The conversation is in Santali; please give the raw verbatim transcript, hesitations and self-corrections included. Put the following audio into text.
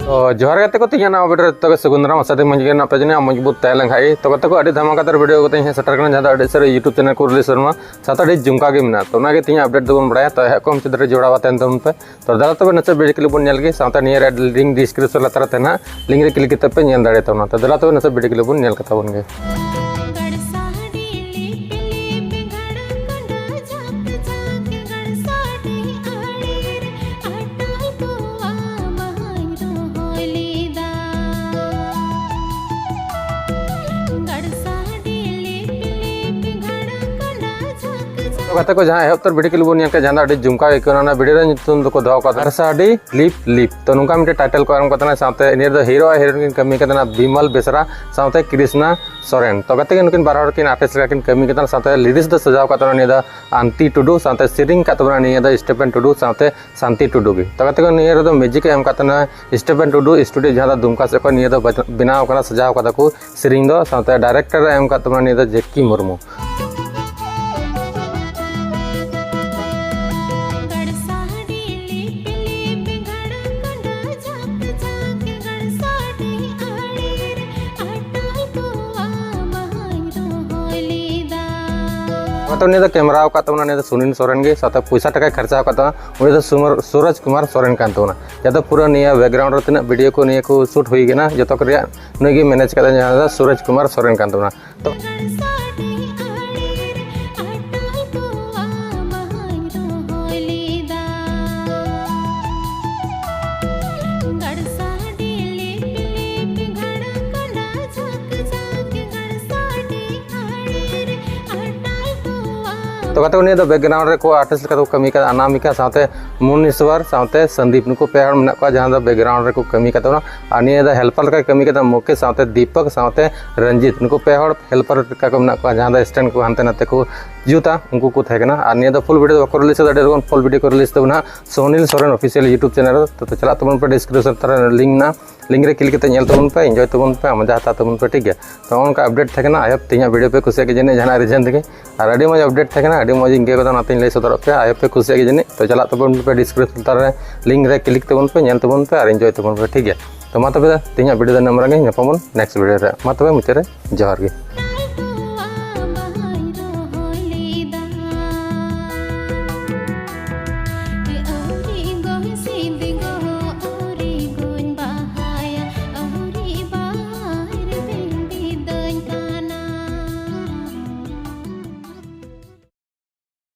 ᱛᱚ ᱡᱚᱦᱟᱨ ᱜᱟᱛᱮ ᱠᱚ, ᱛᱮᱦᱮᱧᱟᱜ ᱱᱟᱣᱟ ᱵᱷᱤᱰᱤᱭᱳ ᱨᱮ ᱡᱚᱛᱚ ᱜᱮ ᱥᱟᱹᱜᱩᱱ ᱫᱟᱨᱟᱢ᱾ ᱟᱥᱟ ᱫᱟᱹᱧ ᱢᱚᱡᱽ ᱜᱮ ᱢᱮᱱᱟᱜ ᱯᱮ, ᱡᱟᱹᱱᱤᱡ ᱢᱚᱡᱽ ᱵᱩᱡᱽ ᱛᱟᱦᱮᱸ ᱞᱮᱱ ᱠᱷᱟᱡ ᱜᱮ᱾ ᱛᱚ ᱜᱟᱛᱮ ᱠᱚ, ᱟᱹᱰᱤ ᱫᱷᱟᱢᱟᱠᱟᱫᱟᱨ ᱵᱷᱤᱰᱤᱭᱳ ᱠᱟᱛᱮ ᱦᱮᱡ ᱥᱮᱴᱮᱨ ᱠᱟᱱᱟ, ᱡᱟᱦᱟᱸ ᱫᱚ ᱟᱹᱰᱤ ᱥᱟᱹᱨᱤ YouTube ᱪᱮᱱᱮᱞ ᱠᱚ ᱨᱤᱞᱤᱡᱽ ᱥᱮᱨᱢᱟ ᱥᱟᱶᱛᱮ ᱟᱹᱰᱤ ᱡᱷᱩᱢᱠᱟ ᱜᱮ ᱢᱮᱱᱟᱜᱼᱟ᱾ ᱛᱚ ᱚᱱᱟᱜᱮ ᱛᱮᱦᱮᱧᱟᱜ ᱟᱯᱰᱮᱴ ᱫᱚᱵᱚᱱ ᱵᱟᱲᱟᱭᱟ᱾ ᱛᱚ ᱮᱦᱚᱵ ᱠᱚᱢ ᱪᱮᱫ ᱨᱮ ᱡᱚᱲᱟᱣ ᱟᱛᱮᱱ ᱛᱟᱵᱚᱱ ᱯᱮ᱾ ᱛᱚ ᱫᱮᱞᱟ ᱛᱚᱵᱮ ᱱᱟᱥᱮ ᱵᱷᱤᱰᱤᱭᱳ ᱠᱞᱤᱯ ᱵᱚᱱ ᱧᱮᱞ ᱜᱮ, ᱥᱟᱶᱛᱮ ᱱᱤᱭᱟᱹ ᱨᱮ ᱞᱤᱝᱠ ᱰᱤᱥᱠᱨᱤᱯᱥᱚᱱ ᱞᱟᱛᱟᱨ ᱨᱮ ᱛᱟᱦᱮᱱᱟ, ᱞᱤᱝᱠ ᱨᱮ ᱠᱞᱤᱠ ᱠᱟᱛᱮ ᱯᱮ ᱧᱮᱞ ᱫᱟᱲᱮᱭᱟᱛᱟ ᱵᱚᱱᱟ᱾ ᱛᱚ ᱫᱮᱞᱟ ᱛᱚᱵᱮ ᱱᱟᱥᱮ ᱵᱷᱤᱰᱤᱭᱳ ᱠᱞᱤᱯ ᱵᱚᱱ ᱧᱮᱞ ᱠᱟᱛᱟ ᱵᱚᱱ ᱜᱮ᱾ ᱜᱟᱲᱥᱟᱰᱤ ᱞᱤᱯᱤ ᱞᱤᱯᱤ ᱜᱟᱲ ᱠᱟᱸᱰᱟ ᱡᱷᱟᱸᱠ ᱡᱷᱟᱸᱠ ᱜᱟᱲᱥᱟᱰᱤ ᱟᱲᱮ ᱨᱮ ᱟᱴᱟᱞ ᱠᱚᱣᱟ ᱢᱟᱦᱟᱧ ᱨᱚᱦᱚᱭ ᱞᱮᱫᱟ᱾ ᱜᱟᱲᱥᱟᱰᱤ ᱞᱤᱯᱤ ᱞᱤᱯᱤ ᱜᱟᱲ ᱠᱟᱸᱰᱟ ᱡᱷᱟᱸᱠ ᱛᱚ ᱜᱟᱛᱮ ᱠᱚ, ᱡᱟᱦᱟᱸ ᱮᱦᱚᱵ ᱩᱛᱟᱹᱨ ᱵᱷᱤᱰᱤᱭᱳ ᱠᱞᱤᱯ ᱵᱚᱱ ᱧᱮᱞ ᱠᱮᱫ, ᱡᱟᱦᱟᱸ ᱫᱚ ᱟᱹᱰᱤ ᱡᱷᱩᱢᱠᱟ ᱟᱹᱭᱠᱟᱹᱣ ᱮᱱᱟ, ᱚᱱᱟ ᱵᱷᱤᱰᱤᱭᱳ ᱨᱮ ᱧᱩᱛᱩᱢ ᱫᱚᱠᱚ ᱫᱚᱦᱚ ᱠᱟᱫᱟ ᱜᱟᱲᱥᱟᱰᱤ ᱞᱤᱯ ᱞᱤᱯ᱾ ᱛᱚ ᱱᱚᱝᱠᱟ ᱢᱤᱫᱴᱮᱱ ᱴᱟᱭᱴᱮᱞ ᱠᱚ ᱮᱢ ᱠᱟᱫ ᱛᱟᱦᱮᱱᱟ, ᱥᱟᱶᱛᱮ ᱱᱤᱭᱟᱹ ᱫᱚ ᱦᱤᱨᱳ ᱟᱨ ᱦᱤᱨᱳᱭᱤᱱ ᱠᱤᱱ ᱠᱟᱹᱢᱤ ᱠᱟᱫ ᱛᱟᱦᱮᱱᱟ ᱵᱤᱢᱚᱞ ᱵᱮᱥᱨᱟ ᱥᱟᱶᱛᱮ ᱠᱨᱤᱥᱱᱟ ᱥᱚᱨᱮᱱ᱾ ᱛᱚ ᱜᱟᱛᱮ ᱠᱚ, ᱱᱩᱠᱤᱱ ᱵᱟᱨ ᱦᱚᱲ ᱠᱤᱱ ᱟᱨᱴᱤᱥᱴ ᱞᱮᱠᱟ ᱠᱤᱱ ᱠᱟᱹᱢᱤ ᱠᱟᱫᱟ, ᱥᱟᱶᱛᱮ ᱞᱤᱨᱤᱠᱥ ᱫᱚ ᱥᱟᱡᱟᱣ ᱠᱟᱫ ᱛᱟᱵᱚᱱᱟ ᱱᱤᱭᱟᱹ ᱫᱚ ᱟᱱᱛᱤ ᱴᱩᱰᱩ, ᱥᱟᱶᱛᱮ ᱥᱮᱨᱮᱧ ᱠᱟᱫ ᱛᱟᱵᱚᱱᱟ ᱱᱤᱭᱟᱹ ᱫᱚ ᱥᱴᱤᱯᱷᱮᱱ ᱴᱩᱰᱩ ᱥᱟᱶᱛᱮ ᱥᱟᱱᱛᱤ ᱴᱩᱰᱩ ᱜᱮ᱾ ᱛᱚ ᱜᱟᱛᱮ ᱠᱚ, ᱱᱤᱭᱟᱹ ᱨᱮᱫᱚ ᱢᱤᱭᱩᱡᱤᱠ ᱮ ᱮᱢ ᱠᱟᱫ ᱛᱟᱦᱮᱱᱟ ᱥᱴᱤᱯᱷᱮᱱ ᱴᱩᱰᱩ ᱥᱴᱩᱰᱤᱭᱳ, ᱡᱟᱦᱟᱸ ᱫᱚ ᱫᱩᱢᱠᱟ ᱥᱮᱫ ᱠᱷᱚᱱ ᱱᱤᱭᱟᱹ ᱫᱚ ᱵᱟᱡ-, ᱵᱮᱱᱟᱣ ᱠᱟᱱᱟ, ᱥᱟᱡᱟᱣ ᱠᱟᱫᱟ ᱠᱚ᱾ ᱥᱮᱨᱮᱧ ᱫᱚ ᱥᱟᱶᱛᱮ ᱰᱟᱭᱨᱮᱠᱴᱚᱨ ᱮ ᱮᱢ ᱠᱟᱫ ᱛᱟᱵᱚᱱᱟ ᱱᱤᱭᱟᱹ ᱫᱚ ᱡᱮᱠᱤ ᱢᱩᱨᱢᱩ᱾ ᱜᱟᱲᱥᱟᱰᱤ ᱞᱤᱯᱤ ᱞᱤᱯᱤ ᱜᱟᱲ ᱠᱟᱸᱰᱟ ᱡᱷᱟᱸᱠ ᱡᱷᱟᱸᱠ ᱜᱟᱲᱥᱟᱰᱤ ᱟᱲᱮ ᱨᱮ ᱟᱴᱟᱞ ᱠᱚᱣᱟ ᱢᱟᱦᱟᱧ ᱨᱚᱦᱚᱭ ᱞᱮᱫᱟ᱾ ᱛᱚ ᱱᱤᱭᱟᱹ ᱫᱚ ᱠᱮᱢᱮᱨᱟ ᱟᱠᱟᱫ ᱛᱟᱵᱚᱱᱟ ᱱᱤᱭᱟᱹ ᱫᱚ ᱥᱩᱱᱤᱞ ᱥᱚᱨᱮᱱ ᱜᱮ, ᱥᱟᱶᱛᱮ ᱯᱚᱭᱥᱟ ᱴᱟᱠᱟᱭ ᱠᱷᱚᱨᱪᱟ ᱟᱠᱟᱫ ᱛᱟᱵᱚᱱᱟ ᱩᱱᱤ ᱫᱚ ᱥᱩᱢᱟᱨ-, ᱥᱩᱨᱚᱡᱽ ᱠᱩᱢᱟᱨ ᱥᱚᱨᱮᱱ ᱠᱟᱱ ᱛᱟᱵᱚᱱᱟ᱾ ᱡᱟᱛᱮ ᱯᱩᱨᱟᱹ ᱱᱤᱭᱟᱹ ᱵᱮᱠᱜᱨᱟᱣᱩᱱᱰ ᱨᱮ ᱛᱤᱱᱟᱹᱜ ᱵᱷᱤᱰᱤᱭᱳ ᱠᱚ ᱱᱤᱭᱟᱹ ᱠᱚ ᱥᱩᱴ ᱦᱩᱭ ᱠᱟᱱᱟ, ᱡᱚᱛᱚ ᱠᱚ ᱨᱮᱭᱟᱜ ᱱᱩᱭ ᱜᱮ ᱢᱮᱱᱮᱡᱽ ᱠᱟᱫᱟ, ᱡᱟᱦᱟᱸ ᱫᱚ ᱥᱩᱨᱚᱡᱽ ᱠᱩᱢᱟᱨ ᱥᱚᱨᱮᱱ ᱠᱟᱱ ᱛᱟᱵᱚᱱᱟ᱾ ᱛᱚ ᱜᱟᱲᱥᱟᱰᱤ ᱟᱲᱮ ᱨᱮ ᱟᱴᱟᱞ ᱠᱚᱣᱟ ᱢᱟᱦᱟᱧ ᱨᱚᱦᱚᱭ ᱞᱮᱫᱟ᱾ ᱜᱟᱲᱥᱟᱰᱤ ᱞᱤᱯᱤ ᱞᱤᱯᱤ ᱜᱟᱲ ᱠᱟᱸᱰᱟ ᱡᱷᱟᱸᱠ ᱡᱷᱟᱸᱠ ᱜᱟᱲᱥᱟᱰᱤ ᱟᱲᱮ ᱨᱮ ᱟᱴᱟᱞ ᱠᱚᱣᱟ᱾ ᱛᱚ ᱜᱟᱛᱮ, ᱩᱱᱤ ᱫᱚ ᱵᱮᱠᱜᱨᱟᱣᱩᱱᱰ ᱨᱮᱠᱚ ᱟᱨᱴᱤᱥᱴ ᱞᱮᱠᱟ ᱠᱚ ᱠᱟᱹᱢᱤ ᱠᱟᱫᱟ ᱚᱱᱟᱢᱤᱠᱟ ᱥᱟᱶᱛᱮ ᱢᱩᱱᱤᱥᱣᱟᱨ ᱥᱟᱶᱛᱮ ᱥᱚᱱᱫᱤᱯ, ᱱᱩᱠᱩ ᱯᱮ ᱦᱚᱲ ᱢᱮᱱᱟᱜ ᱠᱚᱣᱟ ᱡᱟᱦᱟᱸ ᱫᱚ ᱵᱮᱠᱜᱨᱟᱣᱩᱱᱰ ᱨᱮᱠᱚ ᱠᱟᱹᱢᱤ ᱠᱟᱫ ᱛᱟᱵᱚᱱᱟ᱾ ᱟᱨ ᱱᱤᱭᱟᱹ ᱫᱚ ᱦᱮᱞᱯᱟᱨ ᱞᱮᱠᱟᱭ ᱠᱟᱹᱢᱤ ᱠᱟᱫᱟ ᱢᱩᱠᱮᱥ ᱥᱟᱶᱛᱮ ᱫᱤᱯᱚᱠ ᱥᱟᱶᱛᱮ ᱨᱚᱧᱡᱤᱛ, ᱱᱩᱠᱩ ᱯᱮ ᱦᱚᱲ ᱦᱮᱞᱯᱟᱨ ᱞᱮᱠᱟ ᱠᱚ ᱢᱮᱱᱟᱜ ᱠᱚᱣᱟ, ᱡᱟᱦᱟᱸ ᱫᱚ ᱥᱴᱮᱱᱰ ᱠᱚ ᱦᱟᱱᱛᱮ ᱱᱟᱛᱮ ᱠᱚ ᱡᱩᱛᱟ, ᱩᱱᱠᱩ ᱠᱚ ᱛᱟᱦᱮᱸ ᱠᱟᱱᱟ᱾ ᱟᱨ ᱱᱤᱭᱟᱹ ᱫᱚ ᱯᱷᱩᱞ ᱵᱷᱤᱰᱤᱭᱳ ᱫᱚ ᱵᱟᱠᱚ ᱨᱤᱞᱤᱡᱽ ᱠᱟᱫᱟ, ᱟᱹᱰᱤ ᱞᱚᱜᱚᱱ ᱯᱷᱩᱞ ᱵᱷᱤᱰᱤᱭᱳ ᱠᱚ ᱨᱤᱞᱤᱡᱽ ᱛᱟᱵᱚᱱᱟ ᱦᱟᱸᱜ Sunil Soren official YouTube channel ᱨᱮ᱾ ᱛᱚ, ᱛᱚ ᱪᱟᱞᱟᱜ ᱛᱟᱵᱚᱱ ᱯᱮ, ᱰᱤᱥᱠᱨᱤᱯᱥᱚᱱ ᱨᱮ ᱞᱤᱝᱠ ᱢᱮᱱᱟᱜᱼᱟ, ᱞᱤᱝᱠ ᱨᱮ ᱠᱞᱤᱠ ᱠᱟᱛᱮ ᱧᱮᱞ ᱛᱟᱵᱚᱱ ᱯᱮ, ᱮᱱᱡᱚᱭ ᱛᱟᱵᱚᱱ ᱯᱮ, ᱢᱚᱡᱟ ᱦᱟᱛᱟᱣ ᱛᱟᱵᱚᱱ ᱯᱮ, ᱴᱷᱤᱠ ᱜᱮᱭᱟ᱾ ᱛᱚ ᱱᱚᱜᱼᱚ ᱱᱚᱝᱠᱟ ᱟᱯᱰᱮᱴ ᱛᱟᱦᱮᱸ ᱠᱟᱱᱟ᱾ ᱟᱭ ᱦᱳᱯ ᱛᱮᱦᱮᱧᱟᱜ ᱵᱷᱤᱰᱤᱭᱳ ᱯᱮ ᱠᱩᱥᱤᱭᱟᱜ ᱜᱮ ᱡᱟᱹᱱᱤᱡ ᱡᱟᱦᱟᱱᱟᱜ ᱨᱤᱡᱮᱱ ᱛᱮᱜᱮ, ᱟᱨ ᱟᱹᱰᱤ ᱢᱚᱡᱽ ᱟᱯᱰᱮᱴ ᱛᱟᱦᱮᱸ ᱠᱟᱱᱟ᱾ ᱟᱹᱰᱤ ᱢᱚᱡᱽ ᱤᱧ ᱟᱹᱭᱠᱟᱹᱣ ᱠᱮᱫᱟ, ᱚᱱᱟᱛᱮᱧ ᱞᱟᱹᱭ ᱥᱚᱫᱚᱨᱚᱜ ᱯᱮᱭᱟ᱾ ᱟᱭᱳ ᱯᱮ ᱠᱩᱥᱤᱭᱟᱜ ᱜᱮ ᱡᱟᱹᱱᱤᱡ᱾ ᱛᱚ ᱪᱟᱞᱟᱜ ᱛᱟᱵᱚᱱ ᱯᱮ, ᱰᱤᱥᱠᱨᱤᱯᱥᱚᱱ ᱞᱟᱛᱟᱨ ᱨᱮ ᱞᱤᱝᱠ ᱨᱮ ᱠᱞᱤᱠ ᱛᱟᱵᱚᱱ ᱯᱮ, ᱧᱮᱞ ᱛᱟᱵᱚᱱ ᱯᱮ ᱟᱨ ᱮᱱᱡᱚᱭ ᱛᱟᱵᱚᱱ ᱯᱮ, ᱴᱷᱤᱠ ᱜᱮᱭᱟ? ᱛᱚ ᱢᱟ ᱛᱚᱵᱮ ᱛᱮᱦᱮᱧᱟᱜ ᱵᱷᱤᱰᱤᱭᱳ ᱫᱚ ᱱᱤᱱᱟᱹᱜ ᱢᱟᱨᱟᱝ ᱜᱮ, ᱧᱟᱯᱟᱢ ᱵᱚᱱ ᱱᱮᱠᱥᱴ ᱵᱷᱤᱰᱤᱭᱳ ᱨᱮ᱾ ᱢᱟ ᱛᱚᱵᱮ ᱢᱩᱪᱟᱹᱫ ᱨᱮ ᱡᱚᱦᱟᱨ ᱜᱮ᱾